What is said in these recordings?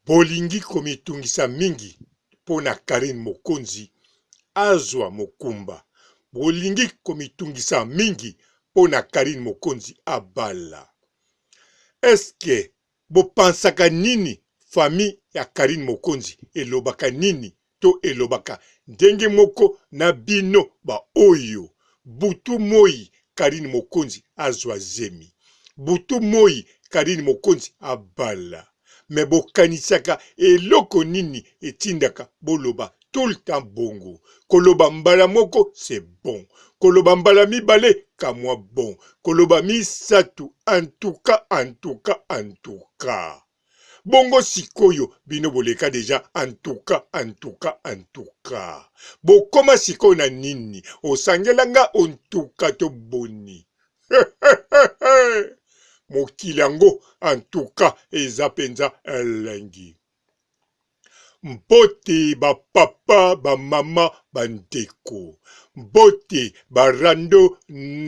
Bolingi komitungisa mingi mpo na Carine Mokonzi azwa mokumba. Bolingi komitungisa mingi mpo na Carine Mokonzi abala. Est ce que bo pensaka nini famille ya Carine Mokonzi elobaka nini to elobaka ndenge moko na bino ba oyo butu moyi Carine Mokonzi azwa zemi butu moyi Carine Mokonzi abala mais bokanisaka eloko nini etindaka boloba tout le temps bongo koloba mbala moko c'est bon koloba mbala mibale kamwa bon koloba misatu en tout cas en tout cas en tout cas Bongo sikoyo bino boleka deja antuka antuka antuka bokoma sikoyo na nini osangela nga ontuka to boni mokili yango antuka eza penza elengi mbote ba papa ba mama ba ndeko mbote ba rando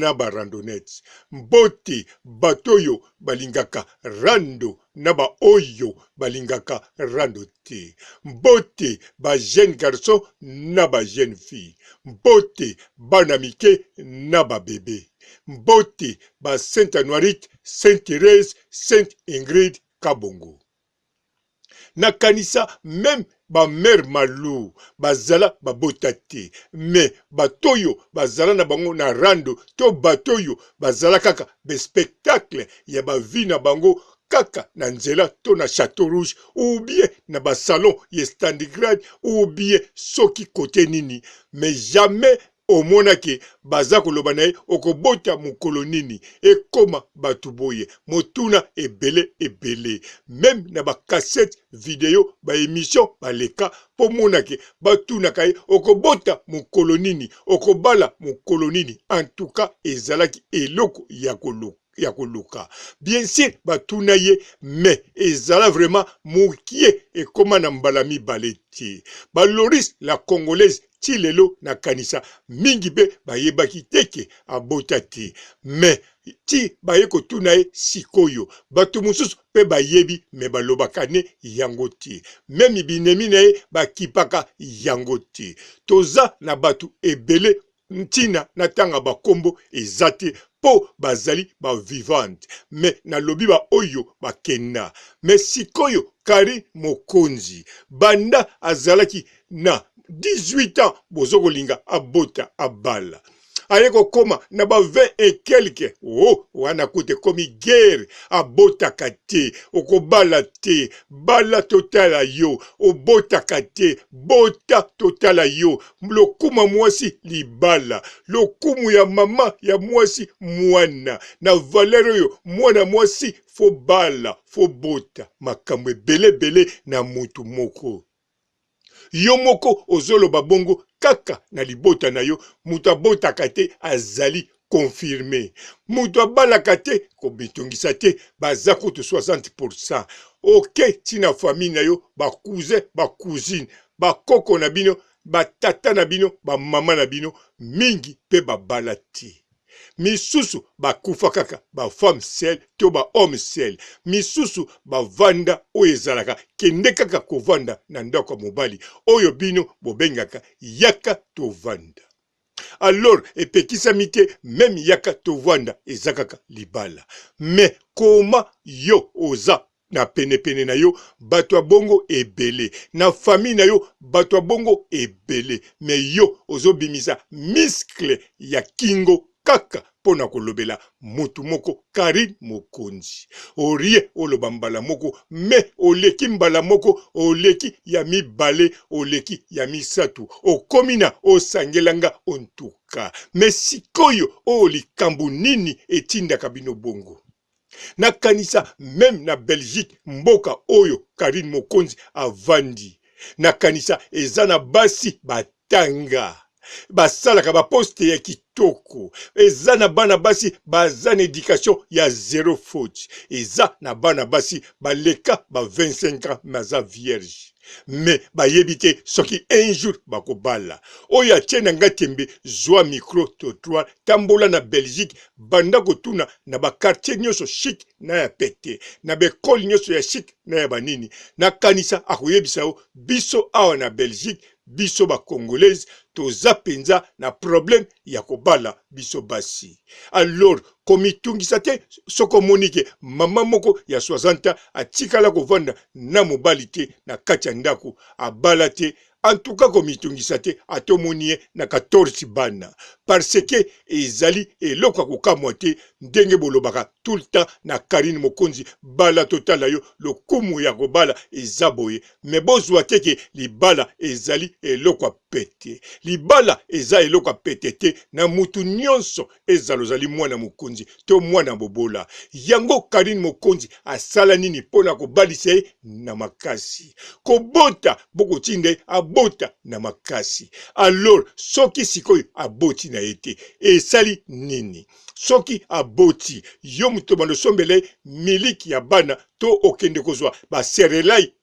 na ba randonnettes mbote bato oyo balingaka rando na ba oyo balingaka rando te mbote ba jeune garçon na ba jeune fille mbote bana mike na ba bebe mbote ba saint anuarite saint therese saint ingrid kabongo Nakanisa meme ba mère Malou bazala babota te mais batoyo bazala na bango na rando to batoyo bazala kaka ba spectacle ya ba vie na bango kaka na nzela to na chateau rouge ou bien na ba salon ya standigrade ou bien soki kote nini mais jamais Omona ke baza koloba na ye okobota mukolo nini? Ekoma batu boye motuna ebele ebele meme na ba cassette video ba emission baleka po mona ke batunaka ye okobota mukolo nini? Okobala mukolo nini? En tout cas ezalaki eloko ya koluka. ya koluka bien sur batuna ye mais ezala vraiment mukie ekoma na mbala mibale te ba loris la congolaise ti lelo nakanisa mingi pe bayebaki te ke abota te mais ti baye kotuna ye sikoyo bato mosusu pe bayebi mais balobaka ne yango te meme binemi na ye bakipaka yango te toza na bato ebele Ntina natanga ba kombo eza te po bazali ba vivante mais nalobi ba oyo bakenda mais sikoyo Carine mokonzi banda azalaki na 18 ans bozo kolinga abota abala aye kokoma na ba 20 et quelque oh wana kutu ekomi guerre abotaka te okobala te bala totala yo obotaka te bota totala yo Lokumu ya mwasi libala, lokumu ya mama ya mwasi mwana, na valeur oyo mwana mwasi fo bala fo bota, makambo ebele ebele na mutu moko. Yo moko ozoloba bongo kaka na libota na yo, mutu abotaka te azali confirme, mutu abalaka te komitungisa te, baza kutu 60 pourcent oke ti na famille na yo ba cousin ba cousine ba koko na bino ba tata na bino ba mama na bino mingi pe ba bala te misusu bakufa kaka ba femme seule to ba homme seul misusu bavanda oyo ezalaka kende kaka kovanda na ndako ya mobali oyo bino bobengaka yaka tovanda alors epekisami te meme yaka tovanda eza kaka libala mais koma yo oza na penepene na yo bato ya bongo ebele na famille na yo bato ya bongo ebele mais yo ozobimisa muscle ya kingo kaka mpo na kolobela mutu moko Carine Mokonzi orie oloba mbala moko mais oleki mbala moko oleki ya mibale oleki ya misatu okomi na osangela nga ontuka mais sikoyo oyo likambo nini etindaka bino bongo Nakanisa meme na Belgique mboka oyo Carine Mokonzi avandi nakanisa eza na basi batanga. Basalaka ba poste ya kitoko. Eza na bana basi baza na education ya zero faute. Eza na bana basi baleka ba 25 ans mais aza vierge. Mais bayebi te soki un jour bakobala. Oyo atie na nga tembe zua micro trottoir tambola na Belgique banda kotuna na ba quartier nioso chic na ya pete na ba ecole nioso ya chic na ya ba nini nakanisa akoyebisa yo biso awa na Belgique biso ba congolaise toza penza na problème ya kobala biso basi alors komitungisa te soki omoni ke mama moko ya 60 ans atikala kovanda na mobali te na kati ya ndako abala te En tout cas komitungisa te ata omoni ye na 14 bana parce que ezali eloko ya kokamwa te ndenge bolobaka tout le temps na Carine Mokonzi bala totala yo lokumu ya kobala eza boye mais bozwa te ke libala ezali eloko ya pete libala eza eloko ya pete te na mutu nionso ezala ozali mwana mokonzi to mwana bobola. Yango Carine Mokonzi asala nini mpo na kobalisa ye na makasi? Kobota bokotinda ye abota na makasi. Alors soki sikoyo aboti na ye te esali nini? Soki aboti yo moto obanda osombela ye miliki ya bana to okende kozwa ba cerelac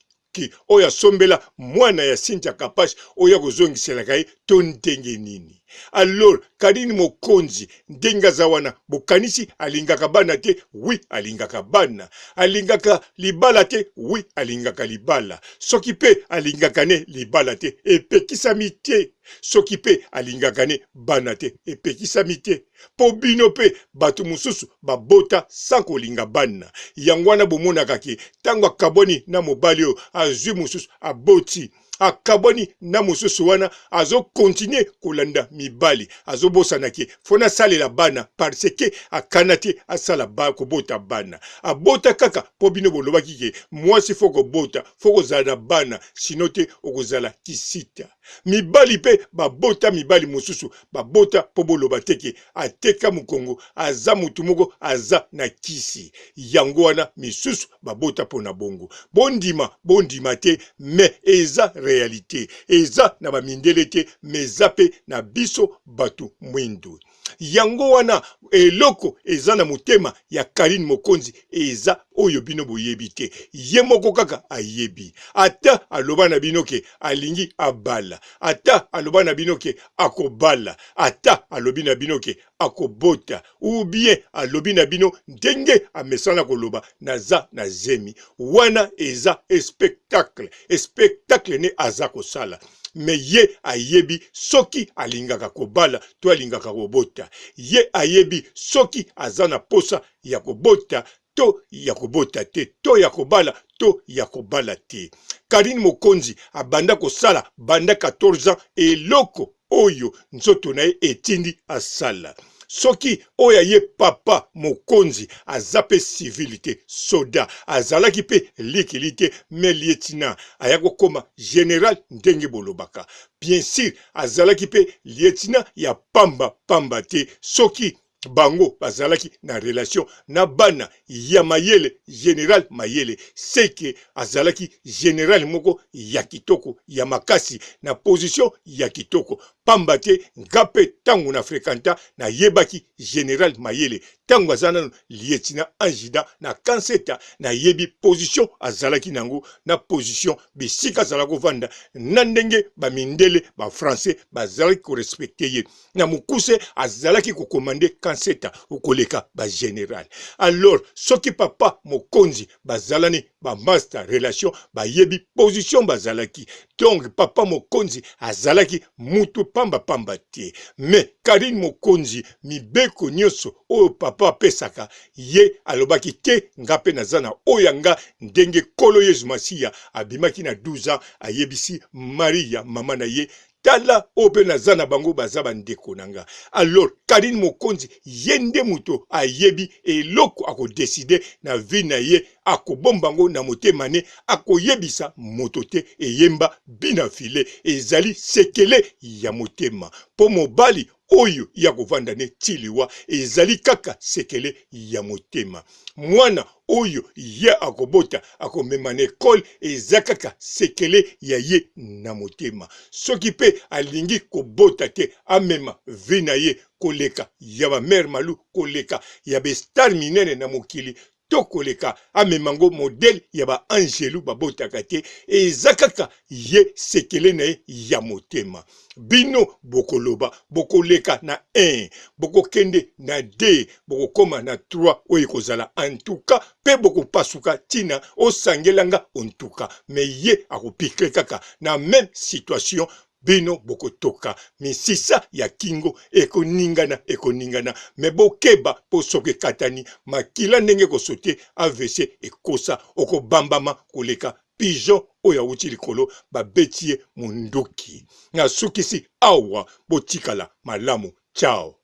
oyo asombela mwana ya Cynthia Kapash oyo akozongiselaka ye to ndenge nini? Alors Carine Mokonzi ndenge aza wana bokanisi alingaka bana te? Oui alingaka bana. Alingaka libala te? Oui alingaka libala. Soki pe alingaka ne libala te epekisami te. Soki pe alingaka ne bana te epekisami te. Po bino pe batu mosusu babota sans kolinga bana. Yango wana bomonaka ke tango akabwani na mobali oyo azui mosusu aboti, akabwani na mosusu wana azo continuer kolanda mibali, azobosana ke faut nasalela bana parce que akana te asala ba kobota bana. Abota kaka po bino bolobaki ke mwasi faut kobota, faut kozala na bana sinon te okozala kisita. Mibali pe babota mibali mosusu babota po boloba te ke ateka mukongo aza mutu moko aza na kisi yango wana misusu babota pona bongo bondima bondima te mais eza realite eza na ba mindele te mais eza pe na biso batu mwindu yango wana eloko eza na motema ya Carine Mokonzi eza oyo bino boyebi te ye moko kaka ayebi ata aloba na bino ke alingi abala ata aloba na bino ke akobala ata alobi na bino ke akobota ou bien alobi na bino ndenge amesana koloba naza na zemi wana eza espectacle espectacle ne aza kosala me ye ayebi soki alingaka kobala to alingaka kobota ye ayebi soki aza na posa ya kobota to ya kobota te to ya kobala to ya kobala te. Carine Mokonzi abanda kosala banda 14 ans eloko oyo nzoto na ye etindi asala. Soki oyo ya ye papa Mokonzi aza pe civil te, soda azalaki pe likili te mais lietina aya kokoma general ndenge bolobaka. Bien sur azalaki pe lietina ya pamba pamba te soki bango bazalaki na relation na bana ya mayele general mayele seke azalaki general moko ya kitoko ya makasi na position ya kitoko pamba te nga pe tango na frekanta nayebaki general mayele tango aza nano lietina anjida na kanseta nayebi position azalaki nango na position bisika azala kovanda na ndenge bamindele ba français bazalaki korespecte ye Na mokuse azalaki ko commander Kanseta okoleka ba general. Alors soki papa mokonzi bazalani ba masta relation bayebi position bazalaki. Donc papa mokonzi azalaki mutu pamba pamba te. Mais Carine mokonzi mibeko nioso oyo papa apesaka ye alobaki te nga pe naza na oyo ya nga ndenge kolo yezu masiya abimaki na 12 ans ayebisi Maria mama na ye Tala oyo pe naza na bango baza ba ndeko na nga. Alors Carine Mokonzi ye nde moto ayebi eloko ako decider na vie na ye akobomba ngo na motema ne akoyebisa moto te eyemba bina filet ezali sekele ya motema po mobali. Oyo ye akovanda ne tii liwa ezali kaka sekele ya motema. Mwana oyo ye akobota akomema na ekole eza kaka sekele ya ye na motema. Soki pe alingi kobota te amema vie na ye koleka ya ba mère Malu, koleka ya ba star minene na mokili to koleka amema ngo modèle ya ba angelu babotaka te eza kaka ye sekele na ye ya motema bino bokoloba bokoleka na 1 bokokende na 2 bokokoma na 3 oyo ekozala antuka mpe bokopasuka ntina osangelanga ontuka me ye akopikle kaka na meme situation Bino bokotoka misisa ya kingo ekoningana ekoningana me bokeba po soki ekatani makila ndenge ekosote avc ekosa okobambama koleka pigeon oyo awuti likolo babeti ye munduki nasukisi awa botikala malamu ciao.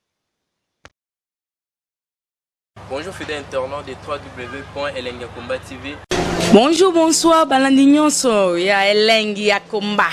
Bonjour fidèle internaute de www.elengiyakomba TV. Bonjour, bonsoir, balandi nyonso ya elengi ya komba.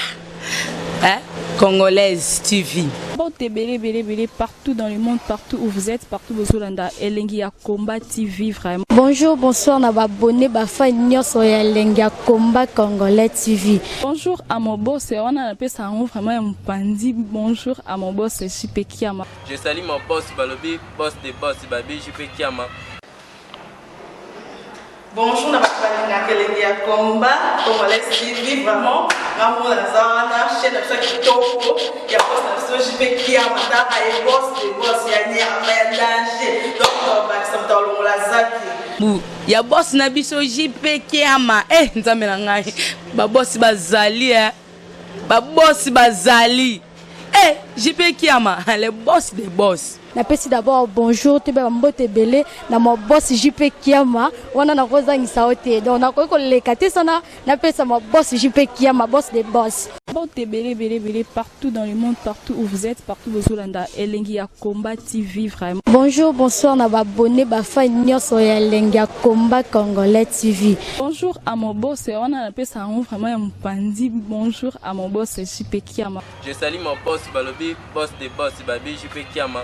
Hein? Congolaise TV. Mbote ebele ebele ebele partout dans le monde, partout où vous êtes, partout bozolanda elengi ya combat TV vraiment. Bonjour, bonsoir na ba abonné ba fan nyonso ya elengi ya combat congolais TV. Bonjour à mon boss, wana napesa yango vraiment ya mopanzi. Bonjour à mon boss JP Kiama. Je salue mon boss balobi boss de boss babi JP Kiama. Bonjour na bato balingaka elengi ya combat congolais TV vraiment nga moko naza wana chaîne na biso ya kitoko ya boss na biso JP Kiama tala ye boss de boss ya nyama ya danger donc tobakisa moto alongola zaki Bu ya boss na biso JP Kiama eh nzambe na ngai ba boss bazali eh ba boss bazali Eh JP Kiama le boss des boss. Napesi d'abord bonjour toyeba ba mbote ebele na ma boss JP Kiama wana nakozangisa yo te donc nakoki koleka te sana napesa ma boss JP Kiama boss des boss. Mbote ebele ebele ebele partout dans le monde partout où vous êtes partout bozolanda elengi ya combat TV vraiment. Bonjour bonsoir na ba abonnes ba fan nionso ya elengi ya combat congolais TV. Bonjour à mon boss wana napesa yango vraiment ya mopanzi bonjour à mon boss JP Kiama. Je salue mon boss balobi boss de boss babi JP Kiama.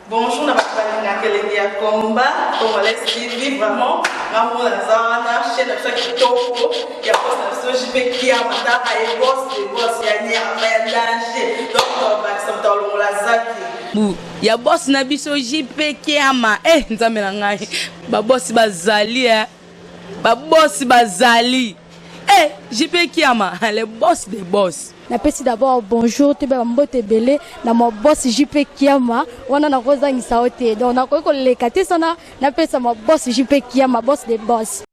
Bonjour na bato balingaka elengi ya combat congolais TV vraiment nga moko naza wana chaîne na biso ya kitoko ya boss na biso JP Kiama tala ye boss de boss ya nyama ya danger donc tobakisa moto alongola zaki Bu ya boss na biso JP Kiama eh nzambe na ngai ba boss bazali eh ba boss bazali eh JP Kiama le boss des boss. Napesi d'abord bonjour toyeba ba mbote ebele na ma boss JP Kiama wana nakozangisa yo te donc nakoki koleka te sana napesa ma boss JP Kiama boss des boss.